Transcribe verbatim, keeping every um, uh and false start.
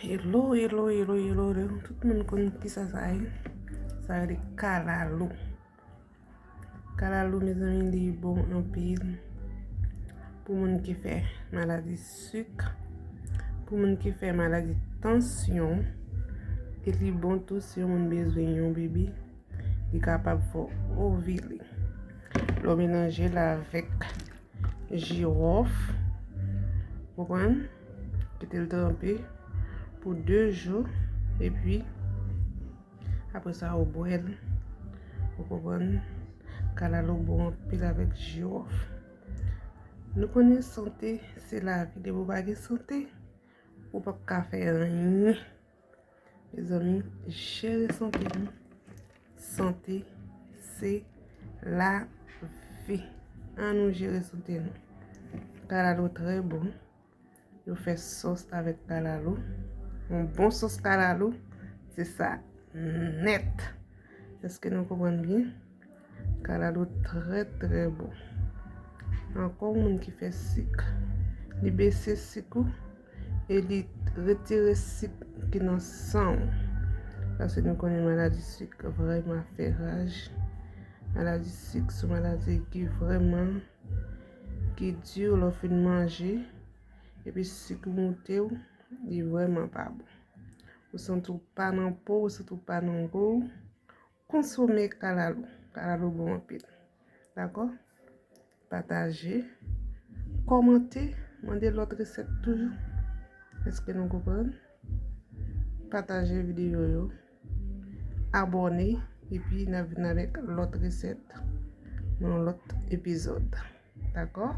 Hello, hello, hello, hello, hello. Tout moun konn kisa sa ye. Sa rele kalalou. Kalalou, mezanmi, li bon anpil pou moun ki fè maladi sik, pou moun ki fè maladi tansyon. E li bon tou si yon moun bezwen yon bebe, li kapab fè w ovile. Lè w melanje l avèk jiwòf, konprann? Kite l tranpe pou de jou, epi apre sa, ou bwè l. Ou konprann? Kalalou bon anpil avèk jiwòf. Nou konnen sante se lavi. Depi w pa gen sante, ou p ap ka fè anyen. Mezanmi, jere sante nou. Sante se lavi. Ann nou jere sante nou. Kalalou trè bon. Yo fè sòs avèk kalalou. Yon bon sòs kalalou, se sa nèt. Èske nou konprann byen? Kalalou trè, trè bon. Ankò, yon moun ki fè sik, li bese sik ou e li retire sik ki nan san w. Paske nou konnen maladi sik vrèman fè raj. Maladi sik se yon maladi ki vrèman, ki di lè w fin manje, epi sik moute w, li vrèman pa bon. Ou santi w pa nan po, ou santi w pa nan gou, konsome kalalou. Kalalou bon anpil. Dakò? Pataje, kòmante, mande lòt resèt toujou. Èske nou konprann? Pataje videyo yo, abòne, epi n ap vin avèk lòt resèt nan lòt epizòd. Dakò?